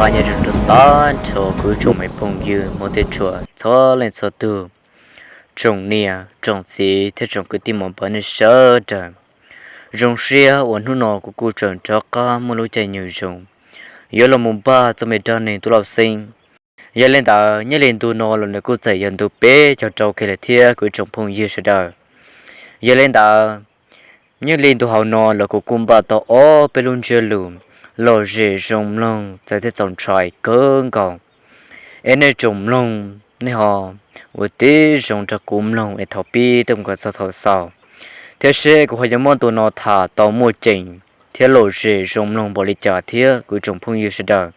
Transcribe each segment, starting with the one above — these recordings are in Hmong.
Nyob zoo rau tag nrho kuv tsoom me phooj ywg hmov thiab tshua txhua leej txhua tug, tsoom niam tsoom txiv thiab tsoom kwv tij muam npawg nej sawv daws. Zoo siab uas hnub no kuv kuj tseem rov qab muaj lub caij nyoog zoo yuav los mus npaj txoj me dab neeg Tub Lauj Xeeb. Yog li ntawd nyob li ntu no los nws kuj txawm yog ntu peb caug rau kiag lawm thiab kuv tsoom phooj ywg sawv daws. Yog li ntawd nyob li ntu hauv no los kuv kuj npaj tau ob peb lub ntsiab lus lom zem zoo mloog txawv thiab txaus ntshai kawg nkaus. Es nej tsoom mloog nej ho ua tib zoo nrog kuv mloog es thaum pib tuaj mus kom txog thaum xaus, thiab seb kuv ho yuav muab ntu no tham tau muaj ceem thiab lom zem zoo mloog npaum li cas thiab kuv tsoom phooj ywg sawv daws.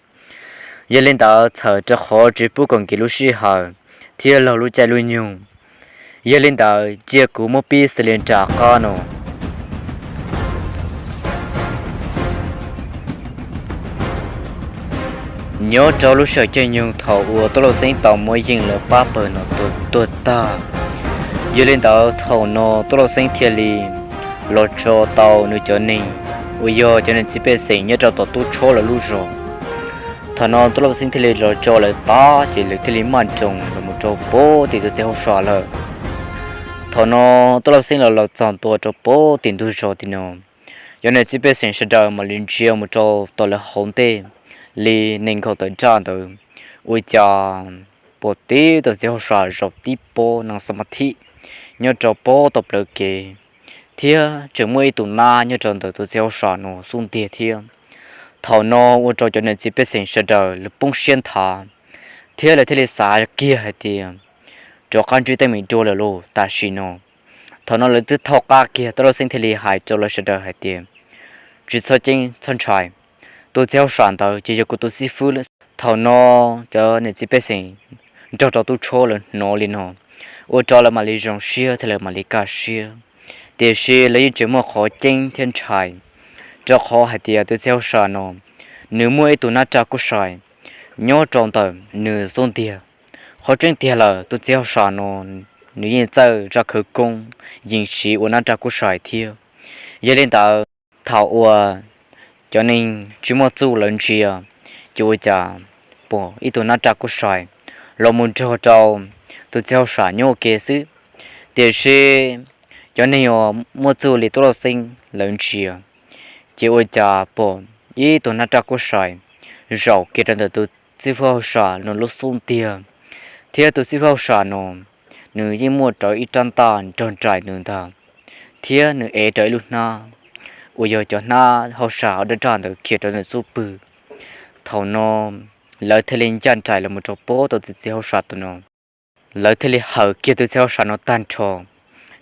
Yog li ntawd txhawm rau qhov tsis pub kom nkim lub sij hawm thiab laug lub caij lub nyoog, yog li ntawd cia kuv muab pib xws li nram qab no. Nyob rau lub sij hawm caij nyoog thaum uas Tub Lauj Xeeb tau muab Yeej lawv pab pawg no tua tuag tag, yog li ntawd thaum no Tub Lauj Xeeb thiaj li los tso tau nws cov neeg uas yog cov niam txiv pej xeem nyob rau tom Tub Tshab lawv lub zos. Thaum no Tub Lauj Xeeb thiaj li los tso lawv tag ces lawv thiaj li maj nroos los mus rau pem tim tus txiv hauj sam lawm. Thaum no Tub Lauj Xeeb los los txog ntua rau pem tim ntug zos tim no, cov niam txiv pej xeem sawv daws mam li ntsia mus rau tom lawv hauv ntej li nees nkaum tawm nraj ntawd, ua cas pom tib tus txiv hauj sam zaum tib pob nees xa ma thib nyob rau pem tom plawv kev, thiab tseem muaj ib tus nab nyob rau ntawm tus txiv hauj sam no xub ntiag thiab. Thaum no ua rau cov niam txiv pej xeem sawv daws lawv poob siab nthav, thiab lawv thiaj li xav kiag hais tias rov qab ntsib teeb meem dua lawm lauj tam sim no. Thaum no lawv twb thaub qab kiag, Tub Lauj Xeeb thiaj li hais rau lawv sawv daws hais tias, tsis txhob ceeb txhob ntshai, tus txiv hauj sam ntawd ces yog kuv tus xib fwb lawm. Thaum no cov niam txiv pej xeem nrog rau Tub Tshab lawv hnov li no, ua rau lawv mam li zoo siab thiab lawv mam li kaj siab. Tiam sis lawv yeej tseem muaj qhov ceeb thiab ntshai, rau qhov hais tias tus txiv hauj sam no nws muaj ib tug nab raj kub sai nyob rau ntawm nws xub ntiag. Qhov tseeb tiag lawm tus txiv hauj sam no nws yeej txawj zaj khawv koob, yeej siv ua nab raj kub sai thiab. Yog li ntawd thaum uas cov neeg tsis muaj txuj lawv ntsia, ces ua cas pom ib tug nab raj kub sai los mus nrog rau tus txiv hauj sam nyob ua ke xwb. Tiam sis cov neeg uas muaj txuj li Tub Lauj Xeeb lawv ntsia, ces ua cas pom ib tug nab raj kub sai zaum kiag rau ntawm tus xib fwb hauj sam no lub xub ntiag, thiab tus xib fwb hauj sam no nws yeej muaj rawv ib rab ntaj nrog nraim nws ntag, thiab nws ev rawv ib lub hnab uas yog cov hnab hauj sam raj raj ntawd kiag rau ntawm xub pwg. Thaum no lawv thiaj li ncaj nraim los mus rau pem tus txiv hauj sam tus no. Lawv thiaj li hawm kiag tus txiv hauj sam no tag nrho,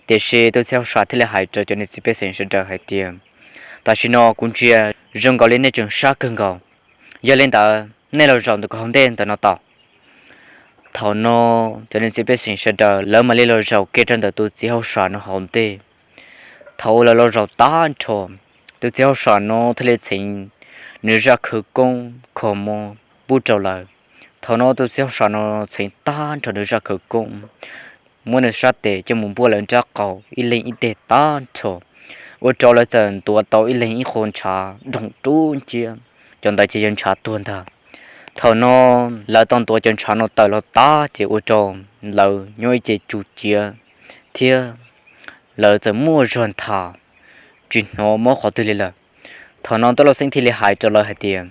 tiam sis tus txiv hauj sam thiaj li hais rau cov niam txiv pej xeem sawv daws hais tias, tam sim no kuv ntsia zoo nkaus li nej tseem sab kawg nkaus, yog li ntawd nej los zaum ntawm kuv hauv ntej ntawm no tau. Thaum no cov niam txiv pej xeem sawv daws lawv mam li los zaum kiag rau ntawm tus txiv hauj sam no hauv ntej. Thaum uas lawv los zaum tag nrho, tus txiv hauj sam no thiaj li txheev nws zaj khawv koob kho mob pub rau lawv. Thaum no tus txiv hauj sam no txheev tag nrho nws zaj khawv koob, muab nws sab tes coj mus npuaj lawv nrab qaum ib leeg ib teg tag nrho, ua rau lawv txawm ntuav tau ib leeg ib qho ntshav doog rub nciab, cov ntawd ces yog ntshav tuag ntag. Thaum no lawv tau ntuav cov ntshav no tawm los tag ces ua rau lawv nyob ib ce tsuj ciav, thiab lawv txawm muaj zog nthav, tsis hnov mob qhov twg li lawm. Thaum no Tub Lauj Xeeb thiaj li hais rau lawv hais tias,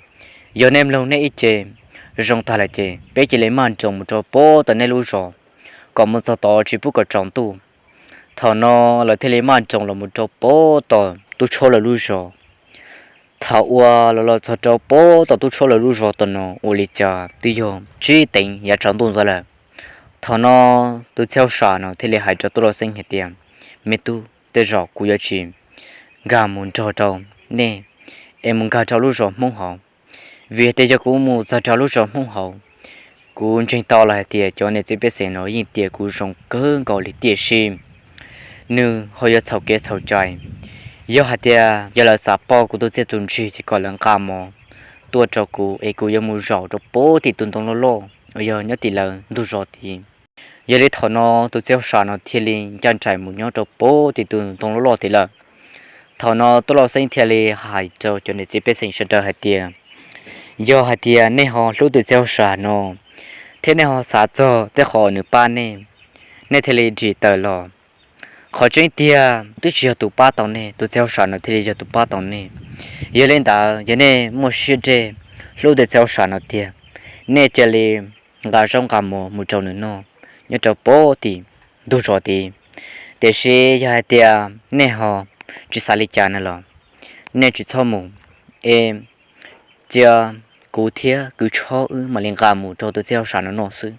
yog nej mloog nej ib ce zoo tag lawm ces peb cia li maj nroos mus rau pem tom nej lub zos, kom mus txog tod tsis pub kom tsaus ntuj. Thaum no lawv thiaj li maj nroos los mus rau pem tom Tub Tshab lawv lub zos. Thaum uas los los txog rau pem tom Tub Tshab lawv lub zos tom no ua li cas twb yog tsib teev yav tsaus ntuj ntawd lawm. Thaum no tus txiv hauj sam no thiaj li hais rau Tub Lauj Xeeb hais tias, me tub, tej zaum kuv yuav tsis nkag mus nrog rau nej es mus nkag rau lub zos Hmoob hauv, vim hais tias yog kuv mus txog rau lub zos Hmoob hauv, kuv ntseeg tau los hais tias cov niam txiv pej xeem no yeej tias kuv zoo kawg nkaus li, tiam sis nws ho yuav txhaum kev txhaum cai. Yog hais tias yog lawv xav pauj kuv tus txiaj tus ntsig ces kom lawv nqa mov tuaj rau kuv es kuv yuav mus zaum rau pem tim tus ntoo loj loj uas yog nyob tim lawv ntug zos tid. Yog li thaum no tus txiv hauj sam no thiaj li ncaj nraim mus nyob rau pem tim tus ntoo loj loj tid lawm. Thaum no Tub Lauj Xeeb thiaj li hais rau cov niam txiv pej xeem sawv daws hais tias, Yog hais tias nej ho hlub tus txiv hauj sam no, thiab nej ho xav txog tej qhov nws pab nej, nej thiaj li nrim tawm los. Qhov tseeb tiag twb tsis yog tus pab tau nej, tus txiv hauj sam no thiaj li yog tus pab tau nej. Yog li ntawd, yog nej muaj siab dej hlub tus txiv hauj sam no tiag, nej cia li nqa zaub nqa mov mus rau nws noj nyob rau pem tim ntug zos tid. Tiam sis yog hais tias nej ho tsis xav li cas no los, nej tsis txhob mus, es cia kuv thiab kwv Tshob wb mam li nqa mus rau tus txiv hauj sam no noj xwb.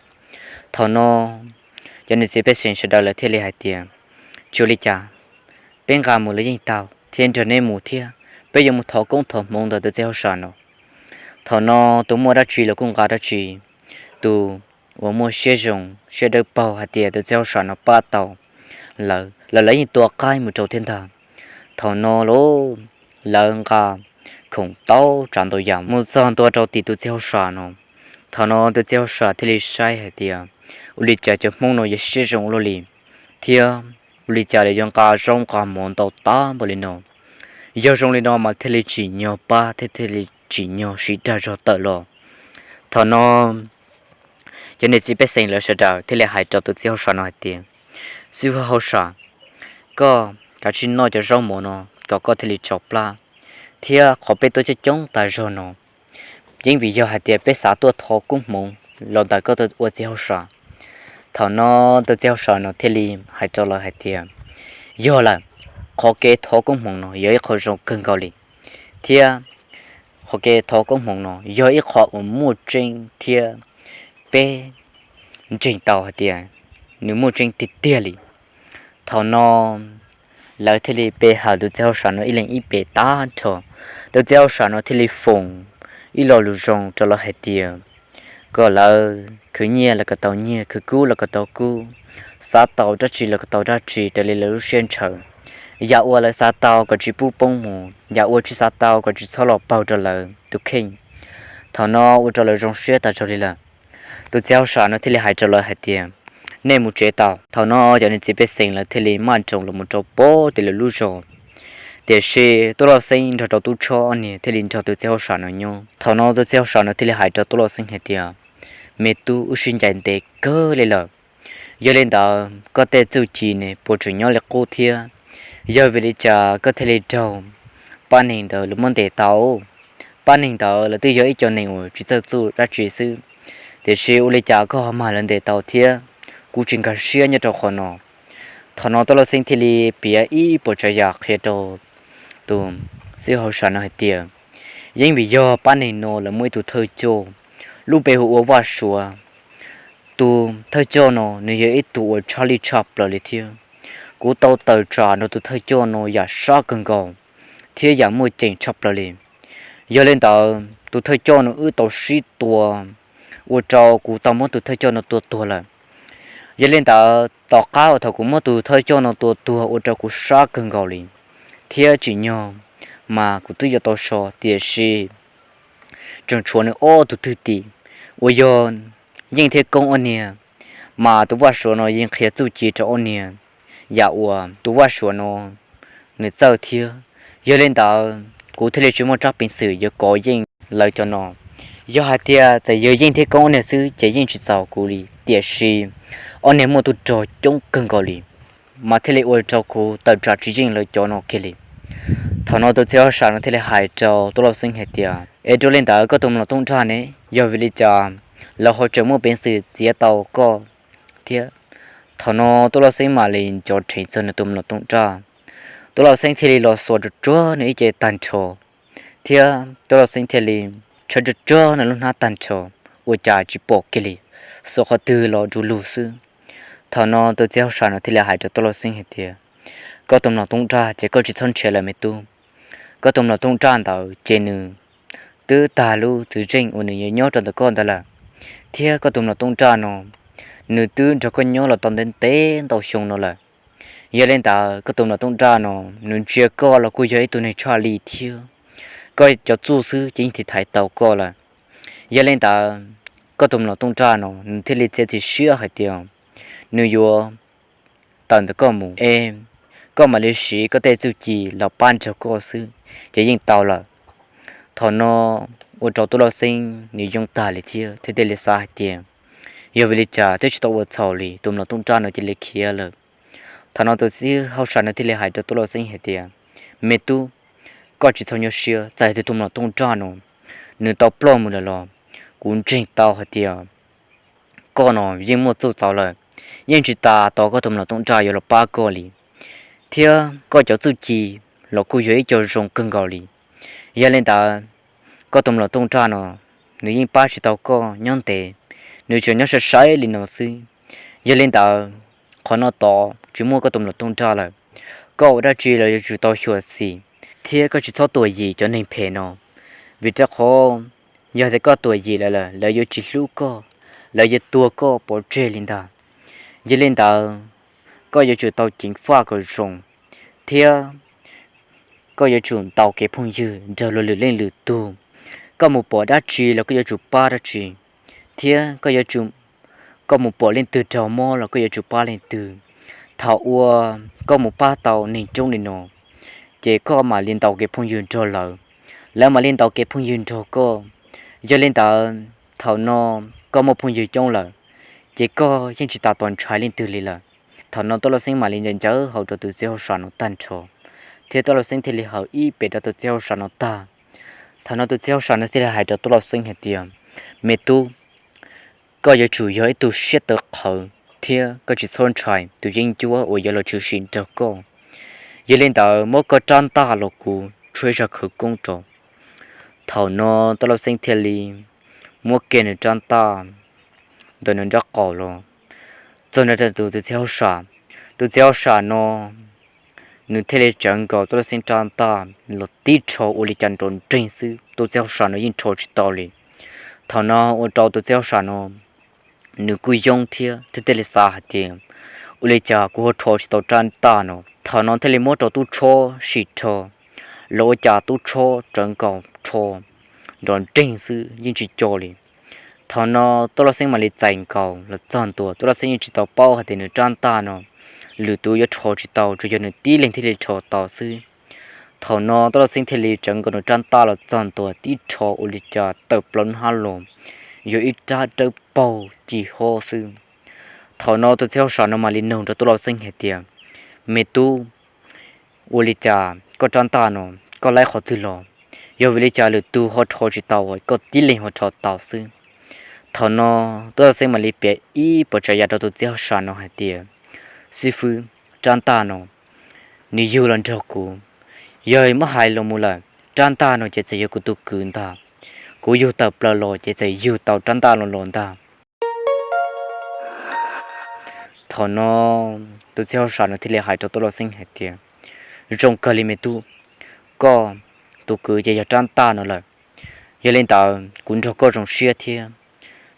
Thaum no, cov niam txiv pej xeem sawv daws lawv thiaj li hais tias, tsis ua li cas, peb nqa mus los yeej tau, thiab nrog neb mus thiab, peb yuav mus thov koob thov hmoov ntawm tus txiv hauj sam no. Thaum no, tus muaj dab tsi los kuj nqa dab tsi, tus uas muaj siab zoo siab dawb paug hais tias tus txiv hauj sam no pab tau lawv los lawv yeej tua qaib mus rau thiab ntag. Thaum no, lawv nqa khoom tau tsav ntau yam mus txog ntua rau tim tus txiv hauj sam no. Thaum no tus txiv hauj sam thiaj li saib hais tias, ua li cas cov Hmoob no yuav siab zoo ua luaj li, thiab ua li cas lawv yuav nqa zaub nqa mov ntau tag npaum li no? Yog zoo li no mas thiaj li tsim nyog pab thiab thiaj li tsim nyog siv dag zog tawm los. Thaum no, cov niam txiv pej xeem lawv sawv daws thiaj li hais rau tus txiv hauj sam no hais tias, xib hwb hauj sam, koj kav tsij noj cov zaub mov no kom koj thiaj li tsau plab, thiab qhov peb tuaj coob coob tas zog no, yeej vim yog hais tias peb xav tuaj thov koob hmoov los ntawm koj ua txiv hauj sam. Thaum no, tus txiv hauj sam no thiaj li hais rau lawv hais tias, yog lawm, qhov kev thov koob hmoov no yog ib qho zoo kawg nkaus li, thiab qhov kev thov koob hmoov no yog ib qho uas muaj tseeb thiab peb ntseeg tau hais tias nws muaj tseeb tiag tiag li. Thaum no, lawv thiaj li pe hawm tus txiv hauj sam no ib leeg ib pe tag nrho. Tus txiv hauj sam no thiaj li foom ib lo lus zoo rau lawv hais tias, kom lawv khwv nyiaj los kom tau nyiaj, khwv kub los kom tau kub, xav tau dab tsi los kom tau dab tsi raws li lawv lub siab ntshaw. Yam uas lawv xav tau kom tsis pub poob mus, yam uas tsis xav tau kom tsis txhob los paug rau lawv tus kheej. Thaum no ua rau lawv zoo siab tas zog li lawm. Tus txiv hauj sam no thiaj li hais rau lawv hais tias, nej mus tsev tau. Thaum no cov niam txiv pej xeem lawv thiaj li maj nroos los mus rau pem tim lawv lub zos. Tiam sis Tub Lauj Xeeb nrog rau Tub Tshob ob niag thiaj li nrog tus txiv hauj sam no nyob. Thaum no tus txiv hauj sam no thiaj li hais rau Tub Lauj Xeeb hais tias, me tub, wb sib ncaim ntev kawg li lawm, yog li ntawd koj tej txuj ci ne puas tseem nyob li qub thiab? Yog vim li cas koj thiaj li raug pab neeg ntawd lawv muab ntes tau? Pab neeg ntawd lawv twb yog ib co neeg uas tsis txawj txuj dab tsi xwb, tiam sis ua li cas koj ho mag lawv ntes tau thiab? Kuv tsis nkag siab nyob rau qhov no. Thaum no Tub Lauj Xeeb thiaj li piav ib puas tsav yam qhia rau tus txiv hauj sam no hais tias, yeej vim yog pab neeg no lawv muaj ib tug thawj coj, lub npe hu ua Vaj Suav. Tus thawj coj no nws yog ib tug uas tshaj lij tshaj plaws li thiab. Kuv tau tawm tsam nrog tus thawj coj no yam sab kawg nkaus thiab yam muaj ceem tshaj plaws li. Yog li ntawd tus thawj coj no wb tau sib tua, ua rau kuv tau muab tus thawj coj no tua tuag lawm. Yog li ntawd tom qab uas thaum kuv muab tus thawj coj no tua tuag ua rau kuv sab kawg nkaus li, thiab tsim nyog mas kuv twb yuav tau so, tiam sis tseem tshuav nws ob tug thwj tim uas yog Yeej thiab Koob ob niag, mas tus Vaj Suav no yeej qhia txuj ci rau ob niag yam uas tus Vaj Suav no nws txawj thiab. Yog li ntawd kuv thiaj li tsis muaj tsab peev xwm yuav kov Yeej lawv cov no. Yog hais tias txawm yog Yeej thiab Koob ob niag xwb ces yeej tsis txaus kuv li, tiam sis ob niag muaj tug rog coob kawg nkaus li, mas thiaj li ua rau kuv tawm tsam tsis yeej lawv cov no kiag li. Thaum no tus txiv hauj sam no thiaj li hais rau Tub Lauj Xeeb hais tias, es dua li ntawd koj tus mlom tooj daj ne, yog vim li cas lawv ho tseem muaj peev xwm txiav tau koj thiab? Thaum no Tub Lauj Xeeb mam li nco dheev txog nws tus mlom tooj daj. Tub Lauj Xeeb thiaj li los xuas tsuag tsuag nws ib ce tag nrho, thiab Tub Lauj Xeeb thiaj li tshawb tsuag tsuag nws lub hnab tag nrho, ua cas tsis pom kiag li, xuas qhov twg los du lug xwb. Thaum no tus txiv hauj sam no thiaj li hais rau Tub Lauj Xeeb hais tias, koj tus mlom tooj daj ces koj tsis txhob nrhiav lawm me tub. Koj tus mlom tooj daj ntawd ces nws twb tag lub txwv zeej uas nws yuav nyob rau ntawm koj ntawd lawm, thiab koj tus mlom tooj daj no nws twb nrog koj nyob los tau ntev ntev ntau xyoo no lawm. Yog li ntawd koj tus mlom tooj daj no nws ntsia koj los kuj yog ib tug neeg tshaj lij thiab, koj cov txuj xwb ces yeej tiv thaiv tau koj lawm. Yog li ntawd koj tus mlom tooj daj no nws thiaj li txiav txim siab hais tias nws yuav tawm ntawm koj mus es koj mam li siv koj tej txuj ci los pab nrog koj xwb ces yeej tau lawm. Thaum no ua rau Tub Lauj Xeeb nws yoo tag li thiab thiab thiaj li xav hais tias, yog vim li cas twb tsis tau ua txhaum li tus mlom tooj raj no cia li khiav lawm. Thaum no tus txiv hauj sam no thiaj li hais rau Tub Lauj Xeeb hais tias, me tub, koj tsis txhob nyuaj siab, txawm tias tus mlom tooj raj no nws tau ploj mus lawm los kuv ntseeg tau hais tias koj no yeej muaj txuj txaus lawm, yeej tsis tas tos koj tus mlom tooj raj yuav los pab koj li, thiab koj cov txuj ci los kuj yog ib co zoo kawg nkaus li. Yog li ntawd, koj tus mlom tooj raj no nws yeej pab tsis tau koj nyob ntev, nws tseem nyob sai sai li no xwb. Yog li ntawd, qhov no tod tsis muaj koj tus mlom tooj raj lawm, koj ua dab tsi los yuav tsum tau xyuam xim, thiab koj tsis txhob tuam yim cov neeg phem no, vim rau qhov yog tias koj tuam yim lawv lawm lawv yuav tsis hlub koj, lawv yuav tua koj pov tseg li ntag. Yog li ntawd, koj yuav tsum tau ceev faj kom zoo, thiab koj yuav tsum ntaus kev phooj ywg nrog luag lwm leej lwm tug. Koj mus pom dab tsi los koj yuav tsum pab dab tsi, thiab koj yuav tsum, koj mus pom leej twg raug mob los koj yuav tsum pab leej twg. Thaum uas koj mus pab tau neeg coob li no, ces koj mam li ntaus kev phooj ywg nrog lawv, lawv mam li ntaus kev phooj ywg nrog koj. Yog li ntawd, thaum no koj muaj phooj ywg coob lawm, ces koj yeej tsis tas tos ntshai leej twg li lawm. Thaum no Tub Lauj Xeeb mam li ncaws ncaws hau rau tus txiv hauj sam no tag nrho, thiab Tub Lauj Xeeb thiaj li hawm ib pem rau tus txiv hauj sam no tag. Thaum no tus txiv hauj sam no thiaj li hais rau Tub Lauj Xeeb hais tias, me tub, koj yuav tsum yog ib tug siab tawv qhawv thiab koj tsis txhob ntshai tus yeeb ncuab uas yuav los tshwm sim nrog koj. Yog li ntawd, muab koj rab ntaj los kuv tshuab ib zaj khawv koob rau. Thaum no Tub Lauj Xeeb thiaj li muab kiag nws rab ntaj ntawm nws nraub qaum los txog ntua rau tus txiv hauj sam. Tus txiv hauj sam no nws thiaj li tsawv nkaus Tub Lauj Xeeb rab ntaj los tib rho ua li cas nrov nreeg xwb, tus txiv hauj sam no yeej rho tsis tau li. Thaum no ua rau tus txiv hauj sam no nws kuj yoob thiab thiaj thiaj li xav hais tias, ua li cas kuv ho rho tsis tau rab ntaj no. Thaum no thiaj li muab rau tub tshob sim rho, los ua cas tub tshob tsawv nkaus rho nrov nreeg xwb yeej tsis co li. Thaum no Tub Lauj Xeeb mam li txais nkaus los txog ntua, Tub Lauj Xeeb yeej tsis tau paub hais tias nws rab ntaj no lwm tus yuav rho tsis tau, tsuas yog nws tib leeg thiaj li rho tau xwb. Thaum no Tub Lauj Xeeb thiaj li tsawv nkaus nws rab ntaj los txog ntua tib rho ua li cas tawm plaws hnab los, yog ib rab dawb paug ci hob xwb. Thaum no tus txiv hauj sam no mam li nug rau Tub Lauj Xeeb hais tias, me tub, ua li cas koj rab ntaj no koj laib qhov twg los? Yog vim li cas lwm tus ho rho tsis tau, koj tib leeg ho rho tau xwb? Thaum no Tub Lauj Xeeb mam li piav ib puas tsav yam rau tus txiv hauj sam no hais tias, xib fwb, rab ntaj no nws yug los nrog kuv. Yog muab hais los mus lawm, rab ntaj no ces txawm yog kuv tus kwv ntag. Kuv yug tawm plaws los ces txawm yug tau rab ntaj no los ntag. Thaum no tus txiv hauj sam no thiaj li hais rau Tub Lauj Xeeb hais tias, zoo kawg li me tub, koj tus kwv ces yog rab ntaj no lawm. Yog li ntawd kuv nrog koj zoo siab thiab.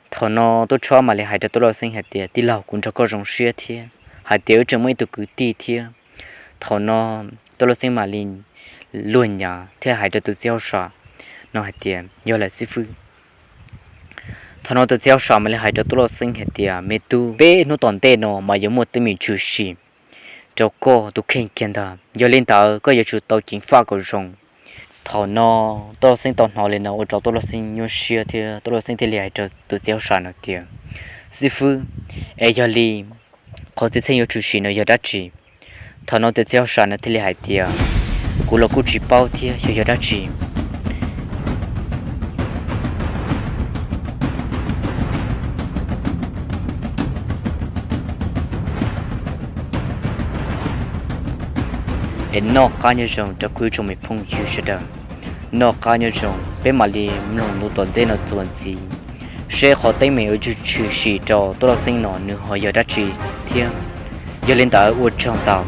Thaum no tub tshob mam li hais rau Tub Lauj Xeeb hais tias, tij laug, kuv nrog koj zoo siab thiab, hais tias wb tseem muaj ib tug kwv tij thiab. Thaum no Tub Lauj Xeeb mam li luag nyav thiab hais rau tus txiv hauj sam no hais tias, yog lawm xib fwb. Thaum no tus txiv hauj sam mam li hais rau Tub Lauj Xeeb hais tias, me tub, peb hnub tom ntej no mas yuav muaj teeb meem tshwm sim rau koj tus kheej kiag ntag. Yog li ntawd koj yuav tsum tau ceev faj kom zoo. Thaum no Tub Lauj Xeeb tau hnov li no ua rau Tub Lauj Xeeb nyuaj siab thiab Tub Lauj Xeeb thiaj li hais rau tus txiv hauj sam no tias, xib fwb, es yog li qhov txhia txheej yuav tshwm sim no yog dab tsi? Thaum no tus txiv hauj sam no thiaj li hais tias, kuv los kuj tsis paub thiab xyov yog dab tsi. Es noj qab nyob zoo rau kuv ib tsoom me phooj ywg sawv daws. Noj qab nyob zoo, peb mam li mloog ntu tom ntej no txuas ntxiv, seb qhov teeb meem uas tshwm sim rau Tub Lauj Xeeb no nws ho yog dab tsi thiab. Yog li ntawd ua tsaug ntau.